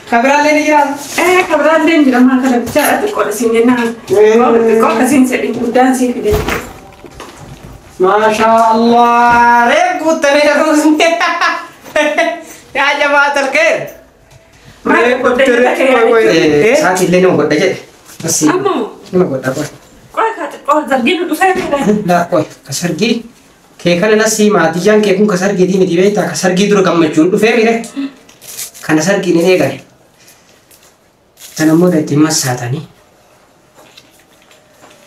Kabiraallee ni jira. Kabiraallee ni jira maal kana bichaadha xiqqoodha siin jennaan. Xiqqoo akkasiin sedhin guddaan sii fide. Maashaa Allah. Reef guuttanii haruusni. Yaa jamaatal kheer. Maal godha jedhe? Sa'aatii illee nama godha jedhe. Ammoo. Nama godha qoy. Qoy kaa xiqqoo zargii nu dhufee fedha. Laa qoy ka sargii kee kana nasii maatiyyaan kee kun ka sargiitii miti beektaa ka sargii dura gammachuun dhufee mire. Kana sargiin hin eegale. Tan ammoo ittiin massaatanii.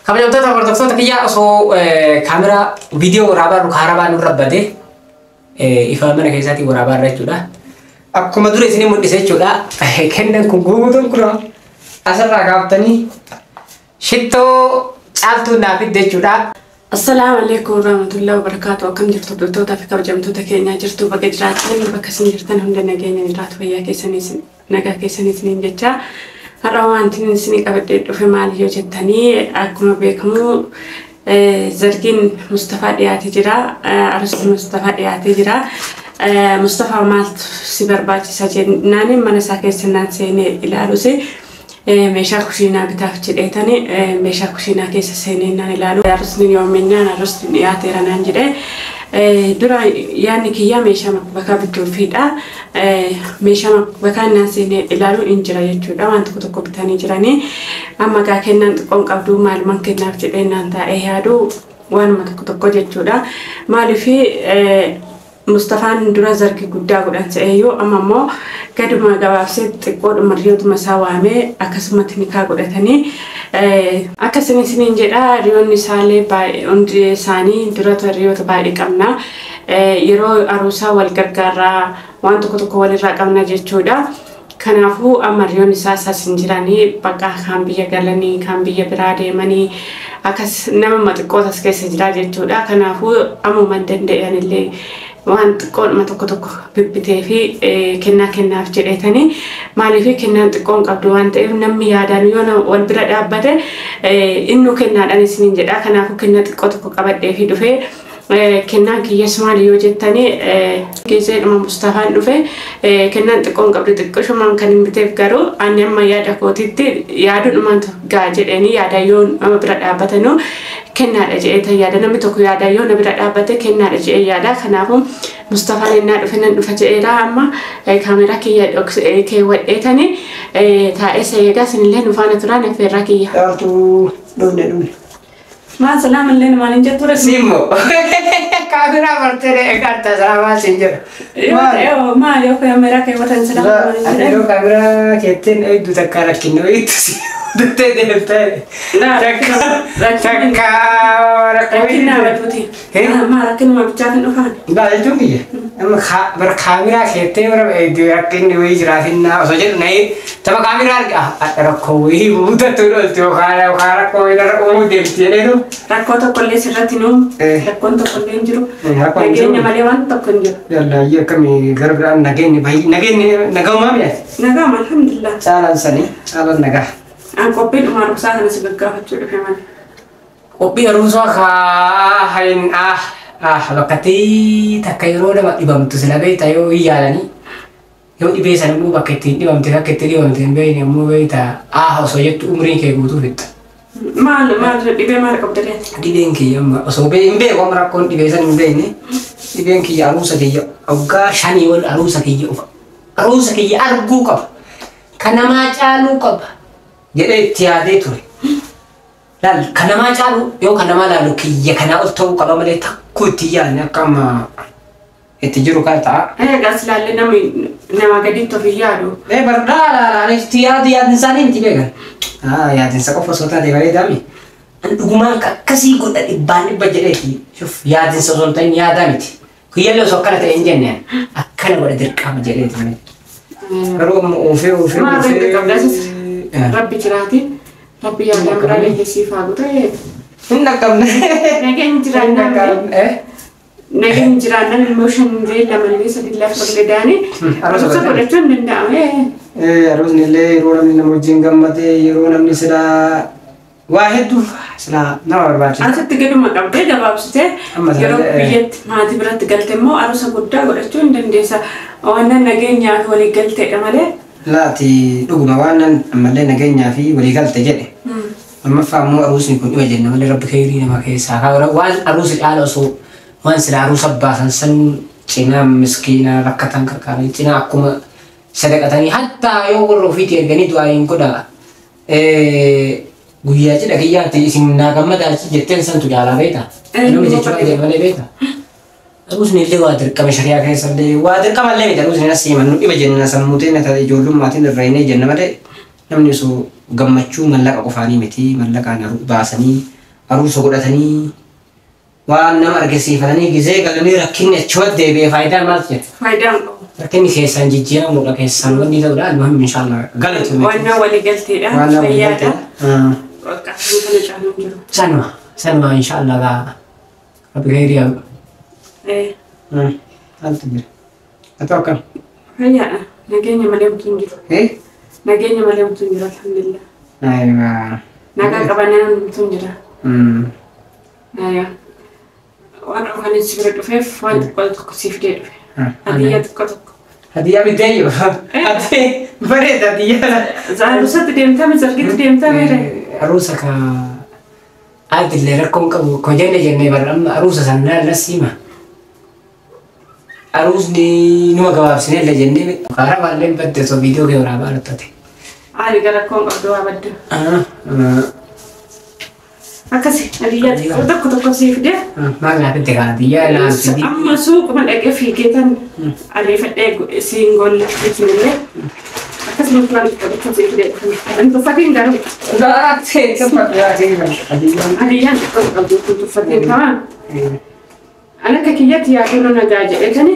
Kabajamtoota hordoftoota kiyyaa osoo kaameraa viidiyoo waraabaa nu kaarabaa nurra badee ifa mana keessaatiin waraabaa irra jechuudha. Akkuma dura isinii mul'ise jechuudha. Kennan kun guutuun kun asirraa kaaftanii shittoo caaltuu naaf fidde jechuudha. Assalaamu alaikum warahmatullahi wabarakatuh. Akkam jirtu hordoftoota fi kabajamtoota keenyaa jirtu bakka jiraatan bakka isin jirtan hunda nageenya jiraatu fayyaa keessaniis nagaa keessaniis niin jecha. Har'a wanti isinii qabadhee dhufe maal yoo jettanii akkuma beekamu zargiin Mustafaa dhiyaatee jira. Arusni Mustafaa dhiyaatee jira. Mustafaa maaltu si barbaachisa jennaan mana isaa keessa naan seenee ilaalus meeshaa kushiinaa bitaaf jedheetani meeshaa kushiinaa keessa seenee naan ilaalu. Arusni yoominnaan arusni dhiyaateera naan jedhee. Dura yaadni kiyyaa meeshaa makbakaa bituufiidha. Meeshaa makbakaa naan seenee ilaalu hin jira jechuudha. Waan tokko tokko bitanii jiranii. Amma gaa kennaan xiqqoon qabdu maalumaan kennaaf jedhee naan taa'ee yaadu waanuma tokko tokko jechuudha. Maaliif Mustafaan dura zargi guddaa godhan se'eeyyuu amma immoo gaduma gabaabsee xiqqoodhuma hiriyootuma isaa waamee akkasumatti nikaa godhatanii akkasuma isiniin jedha hiriyoonni isaallee baay'ee hundi isaanii dura hiriyoota baay'ee qabna. Yeroo aruusaa wal gargaarraa waan tokko tokko walirraa qabna jechuudha. Kanaafuu amma hiriyoonni isaa isaas hin jiranii bakka kaan biyya galanii kaan biyya biraa deemanii akkas nama xiqqootas keessa jira jechuudha. Kanaafuu ammuma danda'an illee waan xiqqoodhuma tokko tokko bibbitee fi kennaa kennaaf jedheetanii maaliif kennaan xiqqoon qabdu waan ta'eef namni yaadaan yoo wal bira dhaabbate innuu kennaadhaan isiniin jedha. Kanaafuu kennaa xiqqoo tokko qabadhee fi dhufee kennaan kiyyas maali yoo jettanii geesseedhuma Mustafaan dhufe kennaan xiqqoon qabdu xiqqishumaan kan hin biteef garuu ani amma yaada kootitti yaaduudhumaan gaa jedhanii yaada yoo nama bira dhaabbatanuu kennaadha jedhee yaada namni tokko yaada yoo na bira dhaabbate kennaadha jedhee yaada. Kanaafuu Mustafaan innaa dhufe nan dhufa jedheera amma kaameraa kiyya keewwadheetanii taa'ee seegaa isinillee nu faana turaan affeerraa kiyya. Caaltuu dhufne dhufne. Maal salaam illee maal hin jettu reessi? Simmo. Kaameraa bartee eegatta salaamaa siin jedha. Maal yoo kaameraa keewwatan salaam maal hin jedhu? Yeroo kaameraa keetteen eegdu takka rakkinni wayiitu si duttee deemtee. Takka Rakkinaa baduuti. Maa rakkinuma bichaa kan dhufaan. Baa jechuun kiyya. Amma bara kaameraa keettee bara eegdu rakkinni wayii jiraafinnaa osoo jedhu na'ee tapha kaameraa arga rakkoo wayii muudatu dhoolti yookaan rakkoo wayii irra uumuu deemti jedheetu. Rakkoo tokkollee sirratti nuu rakkoon tokkollee hin jiru. Nageenya malee waan tokko hin jiru. Yallaayyee akkamii gara biraan nageenyi baay'ee nageenyi nagaumaa mi'aati. Nagaama alhamdulillah. Caalaan sanii caalaan nagaa. An qophii dhuma aruusaa kana si gaggaafachuu dhufe malee. Qophii aruusaa kaa hin bakka takka yeroo nama dhibamtu sila beektaa yoo hin yaalanii yoo dhibee sana immoo bakka ittiin dhibamte akka itti dhibamte hin beekne immoo beektaa osoo jettu umriin kee guutuu fixxa. Maal maal dhibee maal qabda leeti? Dhibeen kiyya amma osoo hin beeku amma rakkoon dhibee sana hin beekne dhibeen kiyya aruusa kiyya waggaa 5 ol aruusa kiyya ufa aruusa kiyya arguu qaba kan namaa caaluu qaba jedhee itti yaadee ture. Laal kan namaa caalu yoo kan namaa laalu kiyya kanaa ol ta'uu qaba malee takkuu itti yaadne akka amma itti jiru kan ta'a. Egaa silaallee namni nama gaditti of hin yaadu. Bardaa laalaan itti yaadu yaadni isaanii miti beekan. Yaadinsa qofa osoo taate bareedaami. An dhugumaan akkasii godha 100% jedheeti. Shuf yaadinsa osoo hin ta'in yaadaa miti. Kiyyallee osoo akkana ta'e hin jenne akkana godha dirqama jedheeti. Garuu amma oofee oofee oofee. Rabbi jiraati. Rabbi yaadaan biraa leellisiif haa guutu. Hin dhaqqabne. Nageenyi jiraannaan. Nageenyi jiraannaan ilmoo 5 illee 2 illee 3 illee 4 illee daanii. Aruusa godhachuu hin danda'ame. Aruusni illee yeroo namni nama wajjin gammadee yeroo namni silaa waa hedduu silaa nama barbaachisa. Asitti gaduma qabdee gabaabsitee yeroo biyyatti maatii biratti galte immoo aruusa guddaa godhachuu hin dandeessa. Waan nageenyaa fi walii galteedha malee. Laati dhuguma waan ammallee nageenyaa fi waliigalte jedhe. Lammaffaa immoo aruusni kun dhima jenna malee rabbi kheyrii nama keessaa kaa waan aruusa caala osoo waan sila aruusa baasan san cinaa miskiina rakkatan qarqaaran cinaa akkuma sadaqatanii hattaa yoo warra ofiitii erganii du'aa hin godhaa. Guyyaa cidha kiyyaatti isin naa gammadaa jetteen santu jaalaa beektaa? Namni jechuudha jedhe malee beektaa? Aruusni illee waa dirqama shari'aa keessa illee waa dirqama illee miti aruusni nas himan nu dhiba jenna sammuuteen ijoollumaatiin irra hin jenna malee namni osoo gammachuu mallaqa qofaanii miti mallaqaan baasanii aruusa godhatanii waan nama argisiifatanii gizee galanii rakkinni achumatti deebi'ee faayidaa maaltu jira? Faayidaan qabu. Rakkinni keessaan jijjiiramuudha keessaan wanni ta'uudha almuhim inshaallah galatu. Waan waliigalteedha. Fayyaadha. Bakka kana caaluun jiru. Sanuma sanuma inshaallah gaa rabbi kheyrii haa godhu. Maaltu jira? Ati akkam? Fayyaadha. Nageenya malee homtuu hin jiru. Nageenya malee homtuu hin jiru alhamdulillah. Aywa. Nagaa qabannaan homtuu hin jira. Aywa. Waan dhufanii si bira dhufeef waan xiqqoo tokko siif fidee dhufe. Hadiyyaa xiqqoo tokko. Hadiyyaa bitee jiru. Ati bareeda hadiyyaa. Aruusatti deemtame sargitti deemtame. Aruusa ka adillee rakkoon qabu ko jenne jennee bara amma aruusa san laallasiima. Aruusni numa gabaabsinee illee jennee karaa baallee badde osoo viidiyoo kee waraabaa argattate. Haali gara rakkoon qabdu waa baddu. Akkasi hadiyyaa xiqqoo tokko tokko siif fidee. Maal naa fidde kaa hadiyyaa naa fidde. Amma suuquma dhaqee fiigee tan ariifadhee siin golle isinillee akkasumas waan xiqqoo tokko siif fidee dhufan. Hin tuffatiin garuu. Hadiyyaan xiqqoo qabdu kun tuffatiin tamaa. Ani akka kiyyatti yaadannoo nagaa jedhee tani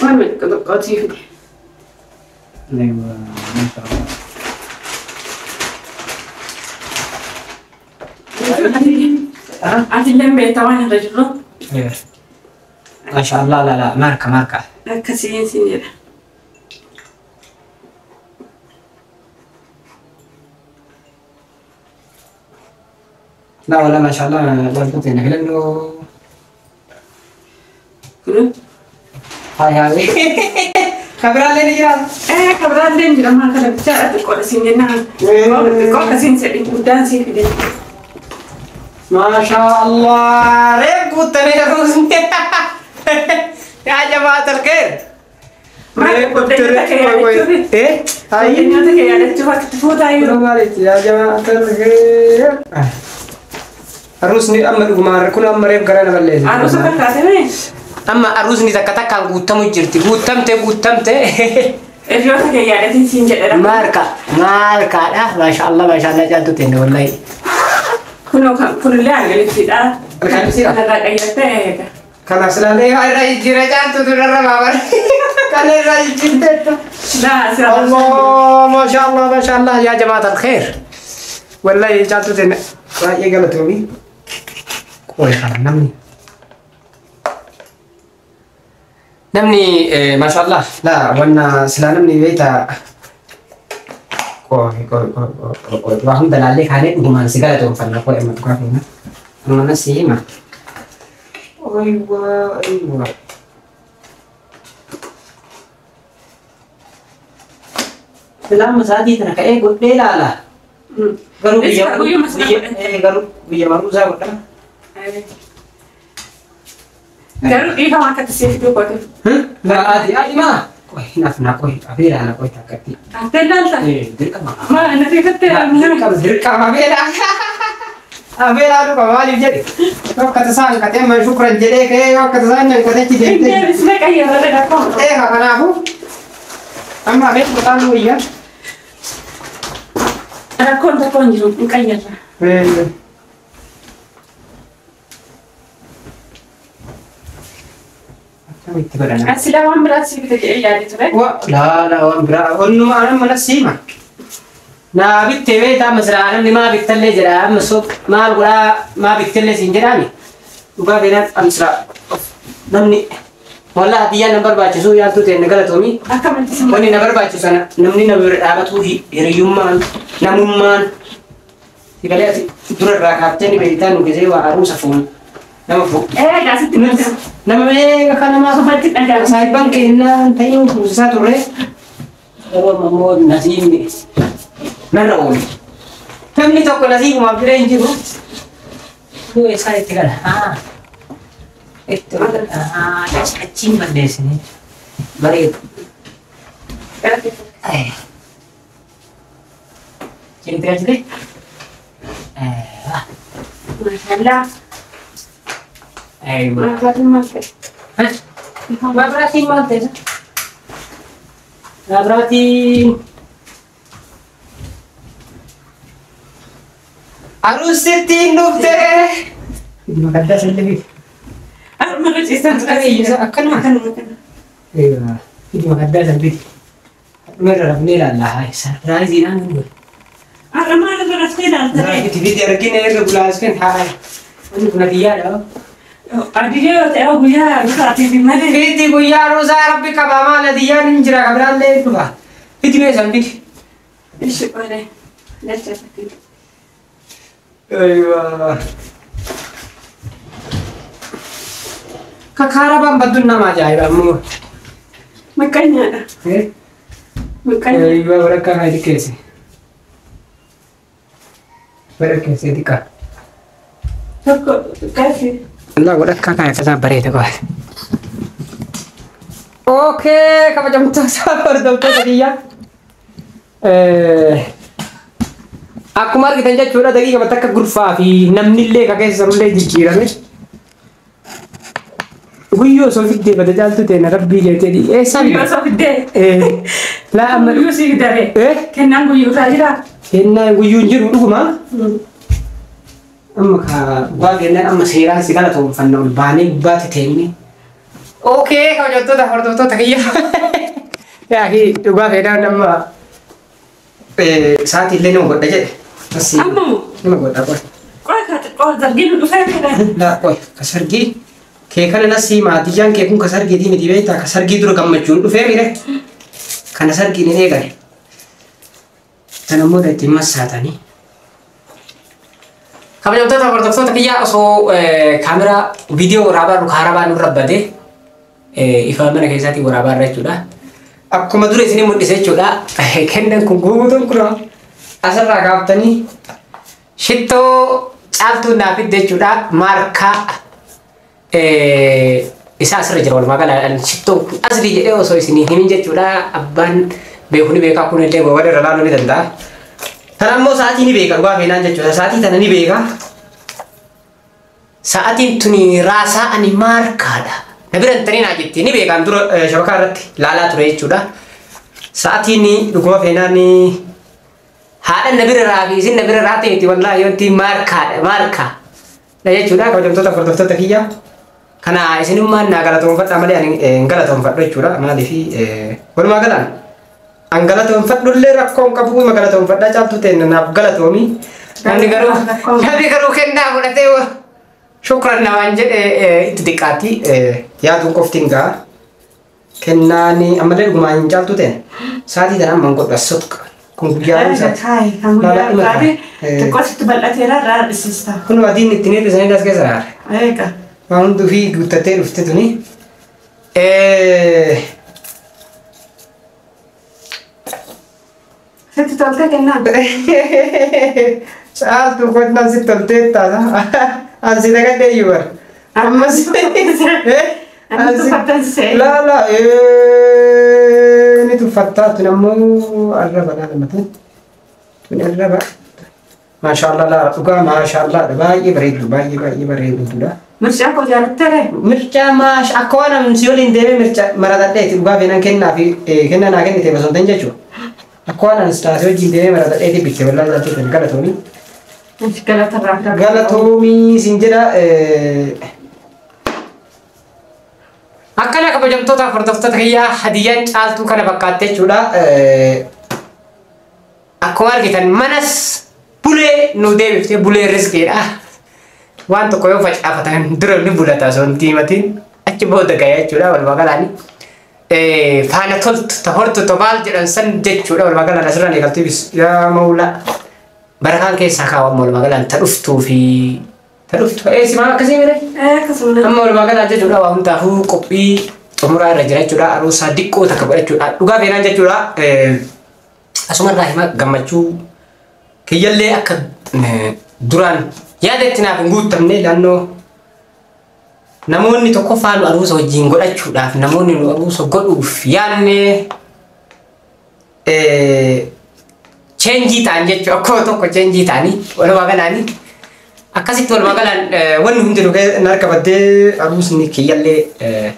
waan xiqqoo tokko siif fide. Atilleen beektaa waan irra jirru. Maashaallah la la marka marka. Akkasiin siin jedha. La wala maashaallah wantoota hin filannoo. Kun Hai hai. Kabiraallee ni jira. Kabiraallee ni jira maal kana bichaadha xiqqoodha siin jennaan. Xiqqoo akkasiin sedhi guddaan sii fide. ما شاء الله ريب قلتني يا يا جماعة الخير ريب قلتني ايه هاي يا جماعة الخير عروسني أما القمار كنا أما ريب قرانا بالليل عروسة فكاتني أما عروسني تكتك عن قوتم جرتي قوتمت قوتمت ماركة ماركة ما شاء الله ما شاء الله جالتو تني والله Kunillee argisiidha. Kanarraa qayyattee eega. Kanaaf silaalee irra jijjiirra caaltutu irra baabara. Kana irra jijjiirteetta. Allah maashaallah maashaallah yaa jamaat alkheer. Wallahi caaltu tenne baay'ee galatoomi. Qoy kana namni. Namni maashaallah laa wanna silaa namni beektaa. Qoy qoy qoy qoy qoy waa hunda laallee kaanee dhugumaan si galatoonfanna qoy amma dhugaa feena. Amma na si hima. Aywa aywa. Filaan sa'aatii tana ka'ee godhee ilaala. Garuu biyya garuu biyya maruusaa godha. Garuu dhiifama akkatti siif fiduu goote. Laa ati ati maa? Qoy naaf naa qoy afeera na qoy takkatti. Aftee laalta? Dirqama. Maa na rifattee Dirqama dirqama afeera. Afeera dhuga maaliif jedhe? Yoo akka tasaa hanqatee amma shukran jedhee ka'ee yoo akka tasaa inni hanqatee achi deemtee. Inni deebisnee qayyarra dhaqqoo. Eega kanaafuu amma afeera maqaan wayyaa. Rakkoon tokko hin jiru hin qayyarra. Akkamitti godhana? Asilaa waan biraa si bite jedhee yaadee ture. Laa laa waan biraa onnuma anan mana siima. Naa bittee beektaa amma silaa namni maa bittallee jedha amma soo maal godhaa maa bittallee siin jedhaami. Dhugaa feenaan amma silaa namni walaa hadiyyaan na barbaachisu yaaltuu ta'e na galatoomi. Akkamitti si Wanni na barbaachisu sana namni na bira dhaabatuu hiriyyummaan namummaan sigalee ati dura irraa kaaftee ni beektaa nu gisee waa aruusa fuun nama fuun. Gaasitti Nama meeqa kan namaa Sofatti dhaga'a. Saahibbaan kennaa ta'in kuusisaa turre. Yeroo amma immoo nasiibni narra oolu. Namni tokko nasiibumaaf bira hin jiru. Yoo eessaa itti gala? Haa. Itti haa achiin balleessine. Bareedu. Cinti galchite? Maashaallah. Aywa. Maashaallah maal ta'e? Mabraatiin maal ta'e? Mabraatiin. Aruusittiin dhufte. Makaddaa sallee. Arma ciisan. Akkanuma. Akkanuma. Eeyyuu. Makaddaa sallee. Hadhuma irra rafnee ilaalla. Sarpiraayiziidhaan nu godhe. Har'a maal irra raftee ilaalta? Fiti argina irra bulaaskan haa. Wanni kun adiyyaadha. Adiyyoo yoo ta'e guyyaa aruusaatiif malee. Fiti guyyaa aruusaa rabbi qabaa maal adiyyaan hin jira kabiraallee hin dhufa. Fiti meeshaan fiti. Ishi qolee. Lacha fakkii. Aywa. Kakaara badduun nama ajaa'iba ammoo. Maqqanyaadha. Maqqanya. Aywa walakkaa kana xiqqeesse. Walakkeesse xiqqaa. Tokko xiqqaasi. Allah walakkaa kana tasaa bareeda qofa. Okay, kabajamtoota hordoftoota kiyyaa. Akkuma argitan jechuudha daqiiqa takka gurfaa fi namnillee ka keessa jirullee jijjiirame. Guyyoo osoo fiddee bada caaltu ta'e na rabbii jettee eessaa Guyyoo osoo fiddee. Laa amma Guyyuu si daree. Kennaan guyyuu irraa jiraa? Kennaan guyyuu hin jiru dhuguma. Amma ka dhugaa kennaan amma seeraan si galatoomfanna ol baanee gubbaatti teenne. Okay, kabajamtoota hordoftoota kiyya. Yaa dhugaa fedhaan amma sa'aatii illee nama godha jedhe. Amma moo? Nama godha qoy. Qoy ka xiqqoo zargii nu dhufee fedhan. Laa qoy ka sargii kee kana nasii maatiyyaan kee kun ka sargiitii miti beektaa ka sargii dura gammachuun dhufee mire. Kana sargiin hin eegale. Kana immoo ittiin massaatanii. Kabajamtoota hordoftoota kiyyaa osoo kaameraa viidiyoo waraabaa nu kaarabaa nurra badee ifa mana keessaatiin waraabaa irra jechuudha. Akkuma dura isinii mul'ise jechuudha. Kennan kun guutuun kun asirraa kaaftanii shittoo caaltuu naaf fidde jechuudha. Maarkaa isaa asirra jira walumaa gala shittoon kun asii jedhee osoo isinii himin jechuudha. Abbaan beeku ni beekaa kun illee walirra irra laaluu ni danda'a. Tana immoo sa'aatii ni beeka dhugaa feenaan jechuudha. Sa'aatii tana ni beeka. Sa'aatiin tuni raasaa ani maarkaadha. Na bira hin tarii naa jetti ni beekaan dura shabakaa irratti laalaa ture jechuudha. Sa'aatiin dhuguma feenaan haadha na bira raafi isin na bira raate miti wallaahi wanti maarkaadha maarkaa. Na jechuudha kabajamtoota hordoftoota kiyya. Kana isinummaan naa galatoonfadha malee ani hin galatoonfadhu jechuudha. Maaliif walumaa galaan an galatoonfadhullee rakkoo hin qabu ima galatoonfadhaa caaltu ta'e naaf galatoomi. Namni garuu kennaa fudhatee shukran namaan jedhe itti xiqqaatti yaaduun qofti hin ga'a. Kennaan ammallee dhugumaan hin caaltu ta'e sa'aatii tana amma hin godhu as sotqa. Kun guyyaa aruusaati. Kan guyyaa aruusaati. Xiqqoo sitti bal'ateera irraa hir'isiista. Kun adiin ittiin hir'isanii as keessa raare. Eega. Waan hunduu fi guuttattee dhufte tuni. Sitti toltee kennaan? Caaltuu konnaan sitti toltee taata. Ansi dagadhee iyyuu bara. Ammas. Ani tuffattan se'e. Laa laa ni tuffattaa tun ammoo arraba laa lamatan. Tun arraba. Maashaallah laa dhugaa maashaallah baay'ee bareeddu baay'ee baay'ee bareedduudha. Mircaa koo jaalattere? Mircaa maash akka waan ani si waliin deemee mirca maratadheeti dhugaa feenan kennaa fi kennaa naa kennite osoo hin ta'in jechuudha. Akka waan ani taasise wajjin deemee maratadheeti bitte wallaahi jaallattan galatoomii. Galatarraa. Galatoomii siin jedha. Akkana kabajamtoota hordoftoota kiyyaa hadiyyaan caaltuu kana fakkaatte jechuudha. Akkuma argitan manas bulee nu deebiftee bulee riskiidha. Waan tokko yoo facaafatan dura ni bulata osoo hin diimatin achi booda gaya jechuudha walumaa galaani. Faana toltu ta hortu ta maal jedhan san jechuudha walumaa galaan asirraan eegaltuu yaa mawla. Barakaan keessaa kaawwamu walumaa galaan ta dhuftuu fi ta dhuftu. Si maal akkasii mire? Akkasuma. Amma walumaa galaan jechuudha waa hundaafuu qophii Xumuraa irra jira jechuudha. Aruusaa diqqoo takka godhachuudha. Dhugaa feenaan jechuudha. Asumarraa hima gammachuu kiyyallee akka duraan yaada itti naaf hin guutamne naannoo namoonni tokkoffaa nu aruusa wajjin godhachuudhaaf namoonni nu aruusa godhuuf yaadne change ta'an jechuudha. Akkuma tokko change ta'anii walumaa galaanii akkasitti walumaa galaan wanni hundi nu harka baddee aruusni kiyyallee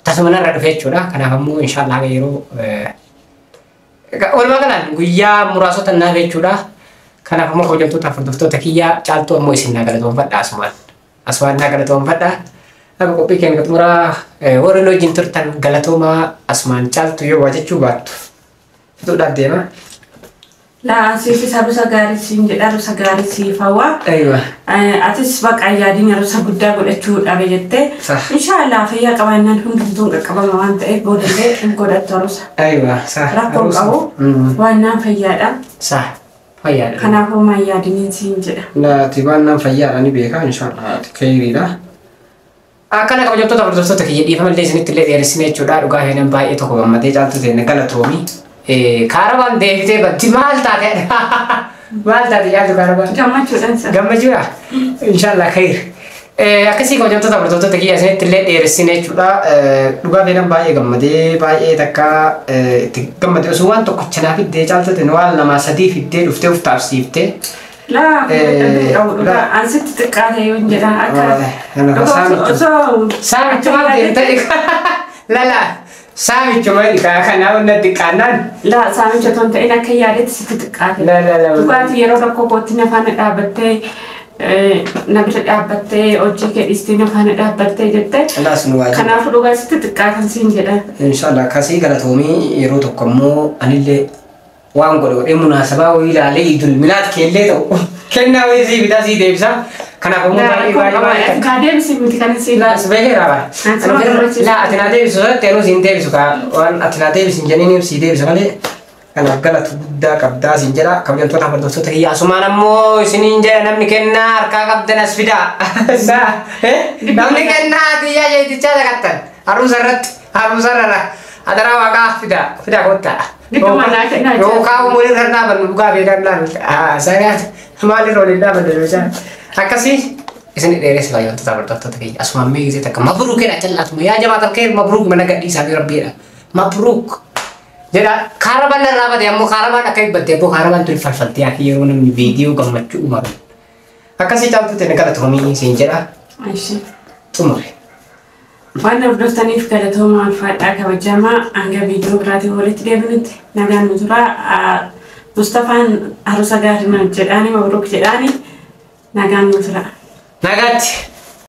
tasuma narra dhufe jechuudha. Kanaaf ammoo inshaallah haga yeroo walumaa galaan guyyaa muraasota naaf jechuudha. Kanaaf ammoo kabajamtoota hordoftoota kiyyaa caaltuu ammoo isin naa galatoomfadha asumaan. Asumaan naa galatoomfadha. Akka qophii keenya xumuraa warri nu wajjin turtan galatoomaa asumaan caaltu yoo waa jechuu baattu. Fixuudhaaf deema. Laa siifis aruusa gaarii siin jedha aruusa gaarii siif hawwa. Aywa. Atis baqa yaadiin aruusa guddaa godhachuu dhabe jettee. Sah. Inshaallah fayyaa qabaannaan hundumtuun qaqqabama waan ta'eef boodallee hin godhattu aruusa. Aywa. Sah. Rakkoon qabu waan naan fayyaadha. Sah. Fayyaadha. Kanaafuu maan yaadiniin siin jedha. Naati waan naan fayyaadha ni beeka inshaallah khayriidha. Akkana kabajamtoota hordoftoota kiyya dhiifamallee isinitti illee dheeressine jechuudha. Dhugaa feenan baay'ee tokko gammadee caaltu ta'e galatoomi. Kaarabaan deebitee batti maal taate? Maal taate caaltu kaarabaan? Gammachuudhaan sa. Gammachuudha. Inshaallah khayr. Akkasii kabajamtoota hordoftoota kiyya isinitti illee dheeressine jechuudha. Dhugaa feenan baay'ee gammadee baay'ee takka itti gammadee osoo waan tokkicha naa fiddee caaltu ta'e waan lamaa sadii fiddee dhuftee of taabsiiftee. Laa qabu dhugaa ansitti xiqqaate yoo hin jedhan akka. Saamichuma deemtee lala saamichuma kanaaf na xiqqaannaan. Laa saamicha otoo hin ta'in akka yaadetti sitti xiqqaate. La la la. Dhugaatii yeroo rakkoo kootti na faana dhaabbattee na bira dhaabbattee hojii kee dhiistee na faana dhaabbattee jettee. Laas nu waajiba. Kanaafuu dhugaa sitti xiqqaatan siin jedha. Inshaallah akkasii galatoomii yeroo tokko ammoo anillee waan godhe godhee munaasabaa wayii ilaalee idul milaat keellee ta'u kennaa wayii sii bitaa sii deebisa. Kanaaf ammoo baay'ee baay'ee baay'ee. Kaa deebisi miti kan siin. Laas beekeera baa. Laa ati naa deebisu irratti anuu siin deebisu kaa waan ati naa deebisu hin jenniin sii deebisa malee. Kanaaf galatu guddaa qabdaa siin jedha. Kabajamtoota hordoftoota kiyya asumaan ammoo isiniin jedha namni kennaa harkaa qabdan as fidaa. Namni kennaa xiyyaa jeetichaa dhaqattan aruusa irratti aruusa irra adaraa waaqaa fidaa fidaa kottaa. Yookaan umurii irra dhaabannu dhugaa beekan laalu. Sagaat maalirra waliin dhaabannu jecha. Akkasii isin dheeressa kabajamtoota hordoftoota kiyya asumaan mee gisee takka mabruuk jedha callaatuma yaa jamaa takka mabruuk mana gadhiisaa fi rabbiidha. Mabruuk. Jedha kaarabaan irraa bade ammoo kaarabaan akka hibbatti ammoo kaarabaan tun falfaltee akka yeroo namni viidiyoo gammachuu uumamu. Akkasii caaltuu ta'e galatoomii siin jedha. Xumure. Waan hordoftaniif galatooma ulfaadhaa kabajamaa hanga viidiyoo biraatiin walitti deebinutti nagaan nu turaa. Mustafaan aruusa gaarii jedhaani mabruuk jedhaani nagaan nu turaa. Nagaatti.